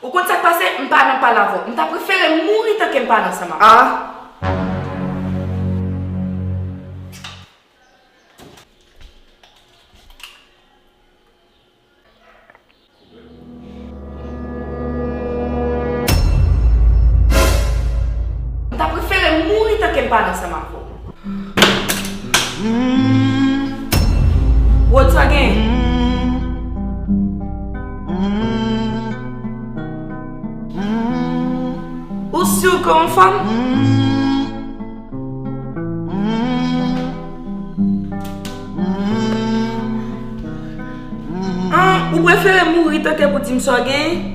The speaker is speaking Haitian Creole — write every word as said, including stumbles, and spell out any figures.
Ou konn sa k pase? M pa nan pale avè w. M ta prefere mouri tanke m pale ansanm avè w. Ah. M ta prefere mouri tanke m pale ansanm avè w. Rod, sa gen? Ou si ke w anfòm? Ah, ou prefere mouri tanke pou di m sa w gen?